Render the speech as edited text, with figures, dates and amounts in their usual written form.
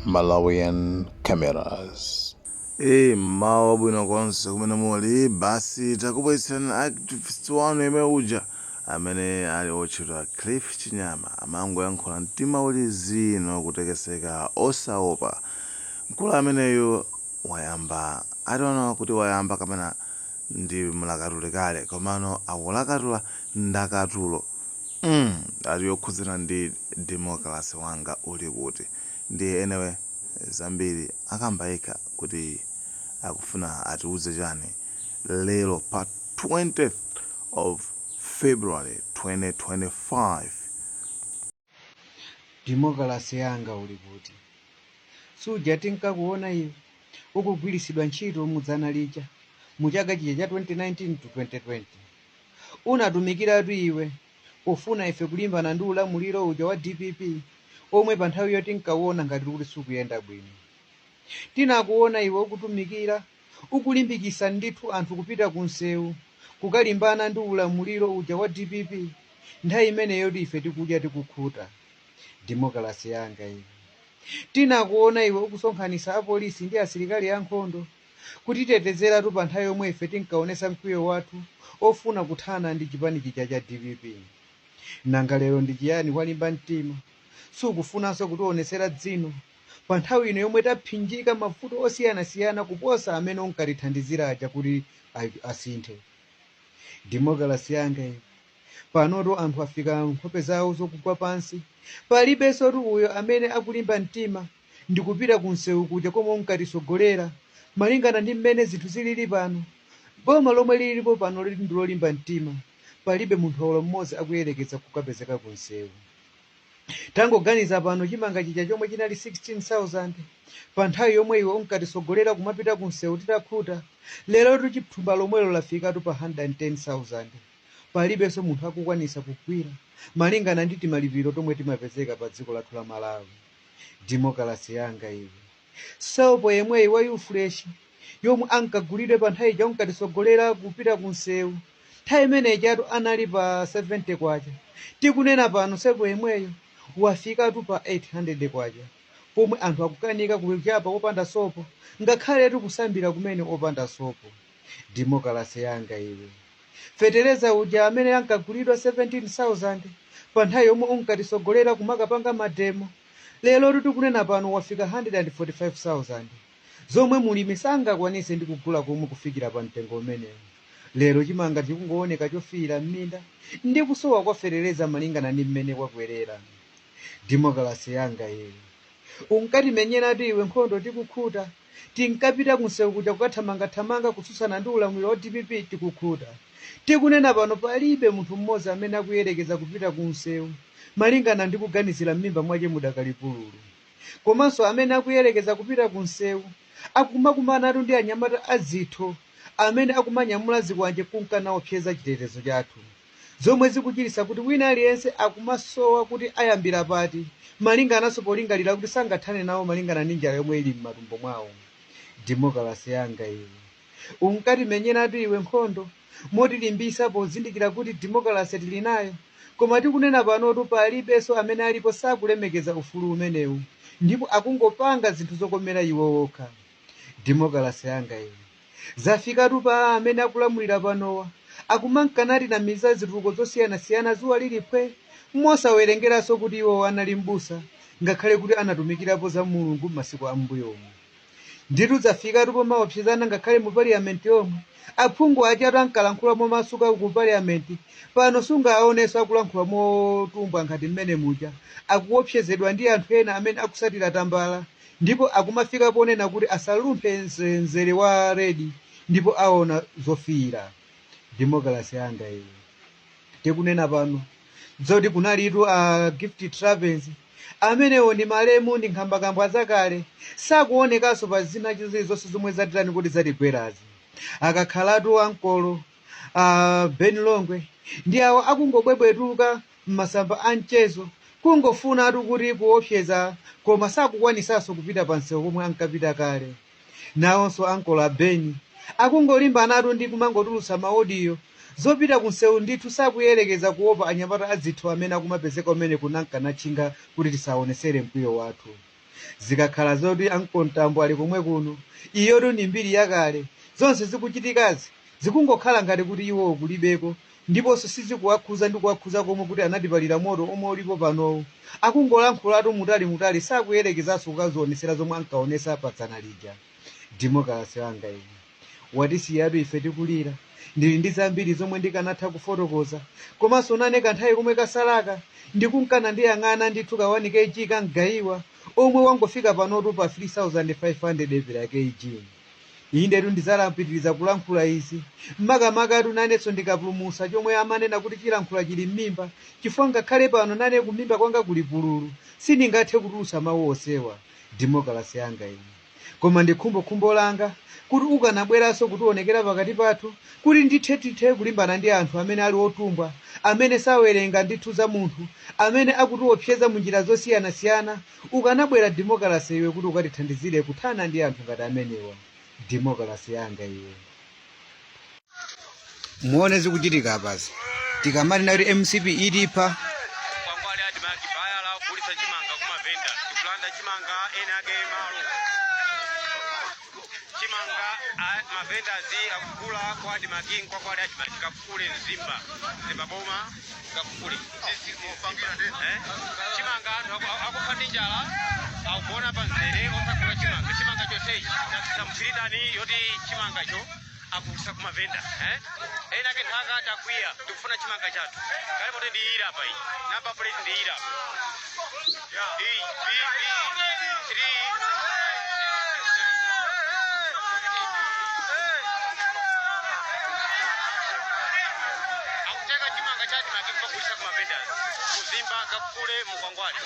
Malawian Cameras. Ee, mmawa wabwino konse kumene muli. Basi, takubweretserani activist wanu yemwe uja amene ali otchedwa Cliff Chinyama. Amangoyankhula mtima uli zino, kutekeseka, osaopa. Mkulu ameneyu wayamba, I don't know kuti wayamba kapena ndi mlakatuli kale, komano akulakatula ndakatulo ati yokhudzana ndi democracy wanga uli kuti. Ndiye anyway, zambiri akamba yekha kuti akufuna atiuze chani lero pa 20th of February 2025. Demokalasi yanga uli kuti? Suja tinkakuona iwe ukugwiritsidwa ntchito mudzana lija mu chaka chija cha 2019 to 2020? Unatumikiratu iwe pofuna ife kulimbana ndi ulamuliro uja wa DPP, omwe pa nthawi yoti tinkauona ngati kuti sukuyenda bwino. Tinakuona iwe ukutumikira, ukulimbikisa ndithu anthu kupita ku msewu kukalimbana ndi ulamuliro uja wa DPP, nthawi imeneyo ife tikudya, tikukhuta. Demokalasi yanga iwe, tinakuona iwe ukusonkhanitsa apolisi ndi asilikali ankhondo kutitetezeratu pa nthawi yomwe ife tinkaonesa mkwiyo wathu ofuna kuthana ndi chipani chija cha DPP. Nanga lero ndi chiyani walimba mtima, sukufunanso kutionesera dzino pa nthawi ino yomwe taphinjika mavuto osiyanasiyana kuposa amene unkatithandizira aja kuti asinthe? Demokalasi yanga iwe, panoto anthu afika nkhope zawo zokugwa pansi. Palibenso tu uyo amene akulimba mtima ndikupita ku msewu kuja komwe unkatisogolera. Malingana ndi mmene zinthu zilili pano, boma lomwe lilipo pano lili ndi lolimba mtima, palibe munthu olo mmodzi akuyerekeza kukapezeka ku msewu. Tangoganiza pano, chimanga chija chomwe chinali 16,000 pa nthawi yomwe iwe unkatisogolera kumapita ku msewu titakhuta, lero tuchithumba lomwelo lafikatu pa 110,000. Palibenso munthu akukwanisa kugwira malingana ndi timalipiro tomwe timapezeka pa dziko lathu la Malawi. Demokalasi yanga iwe, sopo yemweyi wa Ufresh yomwe ankagulidwe pa nthawi ija unkatisogolera kupita ku msewu, nthawi imeneyi chatu anali pa 70 kwacha. Tikunena pano sopo yemweyo wafikatu pa 800 kwacha, pomwe anthu akukanika kuchapa opanda sopo, ngakhaletu kusambira kumene opanda sopo. Demokalasi yanga iwe, fetereza uja amene ankagulidwa 17,000 pa nthawi yomwe unkatisogolera kumakapanga mademo, lero tikunena pano wafika 145,000, zomwe mulimi sangakwanise ndi kugula komwe kufikira pa mtengo umenewo. Lero chimanga chikungooneka chofiira m'minda ndi kusowa kwa fetereza malingana ndi mmene kwakwerera. Demokalasi yanga iwe, unkatimenyeratu iwe nkhondo tikukhuta. Tinkapita kunsewu kuja kukathamangathamanga kutsutsana ndi ulamuliro wa DPP tikukhuta. Tikunena pano palibe munthu mmodzi amene akuyerekeza kupita ku msewu malingana ndi kuganizira m'mimba mwache mudakalipululu. Komanso amene akuyerekeza kupita ku msewu akumakumanatu ndi anyamata azitho amene akumanyamula zikwanje kunkanaopseza chitetezo chathu, zomwe zikuchititsa kuti wina aliyense akumasowa kuti ayambira pati, malingananso polingalira kuti sangathane nawo malingana ndi njala yomwe ili m'matumbo mwawo. Demokalasi yanga iwe, unkatimenyeratu iwe nkhondo motilimbisa pozindikira kuti demokalasi tili nayo, koma tikunena panotu palibenso amene alipo, sakulemekeza ufulu umenewu ndipo akungopanga zinthu zokomera iwo wokha. Demokalasi yanga iwe, zafikatu pa amene akulamulira panowa akumankanati na miza zitukuko zosiyanasiyana zuwa lilipwe, mosawerengeranso kuti iwo anali m'busa, ngakhale kuti anatumikirapo za Mulungu masiku ambuyomu. Nditu zafikatu pomaopsezana ngakhale mu parliament yomwe. Aphungu achatu ankalankhula momasuka ku parliament, pano sungaonenso akulankhula motumbwa ngati mmene muja. Akuopsezedwa ndi anthu ena amene akusatira tambala, ndipo akumafika ponena kuti asalumphe mzere wa red ndipo aona zofiira. Demokalasi yanga iwe, tikunena pano zoti kunalitu a Gift Trapence, amenewo ndi malemu, ndi nkhambakambwa zakale, sakuonekanso pa zina zilizonse zomwe zatirani kuti zatigwerazi. Akakhalatu ankolo Ben Longwe ndi awo akungobwebwetuka m'masamba a mchezo, kungofunatu kuti kuopseza, koma sakukwanisanso kupita pa msewu pomwe ankapita kale. Nawonso ankolo a Ben akungolimbanatu ndi kumangotulutsa ma audio. Zopita ku msewu ndithu sakuyerekeza, kuopa anyamata azitho amene akumapezeka umene kunankanatchinga kuti tisaonesere mkwiyo wathu. Zikakhala zoti ankontambo ali komwe kuno, iyotu ni mbiri yakale. Zonse zikuchitikazi zikungokhala ngati kuti iwo kulibeko, ndiponso sizikuwakhuza ndi kuwakhuza komwe kuti anatipalira moto omwe ulipo panowu. Akungolankhulatu mutalimutali, sakuyerekezanso kukazionesera zomwe ankaonesa padzana lija. Demokrasi wanga ine, watisiyatu ife tikulira. Ndili ndi zambiri zomwe ndikanatha kufotokoza, komanso nane kanthawi komwe kasalaka ndikunkana ndiyang'ana ndithu ka 1 kg kamgayiwa omwe wangofika panotu pa 3500 per kg. Indetu ndizalapitiriza kulankhula izi, mmakamaka nanenso ndikapulumusa chomwe amanena kuti chilankhula chili m'mimba, chifukwa ngakhale pano nane kumimba kwanga kuli pululu, sindingathe kutulutsa mawu osewa. Demokrasi yanga ine, koma ndi khumbokhumbo langa kuti ukanabweranso kutionekera pakati pathu, kuti ndithe tithe kulimbana ndi anthu amene ali otumbwa, amene sawerenga ndithu za munthu, amene akutiopseza munjira zosiyanasiyana. Ukanabwera demokrasi iwe, kuti ukatithandizire kuthana ndi anthu ngati amenewa. Demokrasi yanga iwe, muone zikuchitika apazi tikamanena kuti MCP itipha. Kwangwali ADMARC bayala kugulitsa chimanga kumavenda, tikulanda chimanga ena ake malo chimanga mavendazi akugula kwa ADMARC. Nkwangwali ADMARC Kakule, Mzimba, Mzimba boma, Kakule. Eh? Chimanga anthu akufa ndi njala, akugona pa mzere osagula chimanga. Chimanga chonsechi tamuchiritani yoti chimangacho akugulitsa kumavenda, eh? Ena ake nthaka takwiya, tikufuna chimanga chathu. Galimoto ndi iyi apa, iyi number plate ndi iyi apa, iyi B B 3. Akutenga chimanga cha ADMARC kukagulitsa kumavendors Mzimba, Kakule, Mukwangwali.